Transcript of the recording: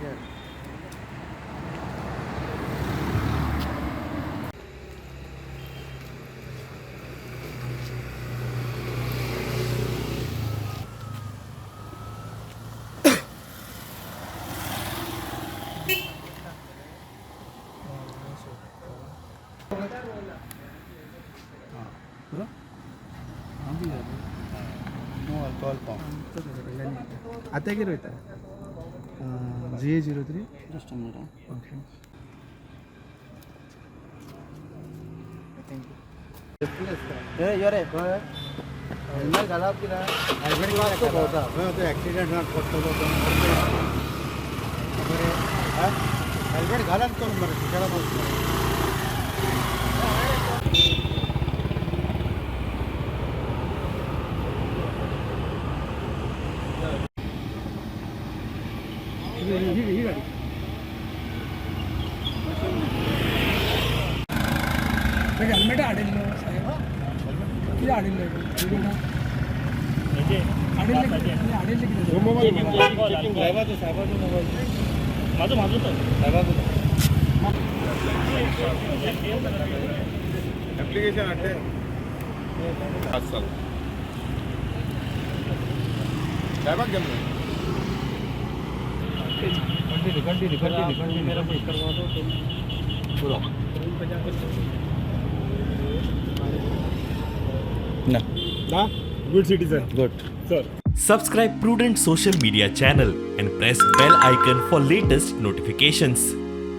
No alcohol form. आतां कितें वयता? GA 03. Just a minute. Okay. यो रे, हेल्मेट घालप कित्याक? हेल्मेट भोंवता खंय एक्सिडेंट पडटलो. बरें, हेल्मेट घालात करून बरें सुशेगाद वचूं. ही ही गाडी. हेल्मेट हाडिल्लो साहेब? कितें हाडिल्लें? हाडिल्लें हाडिल्लें कितें? साहेबाचो, साहेबाचो मोबायल. माझं माझं तर साहेबाचो. ॲप्लिकेशन हाडले 5 साल साहेबाक घे मरे. Continue, continue, continue, continue. मेरा कुछ करवा दो तो. पुरो. ना good citizen. Good. Sir. Subscribe Prudent Social Media channel and press bell icon for latest notifications.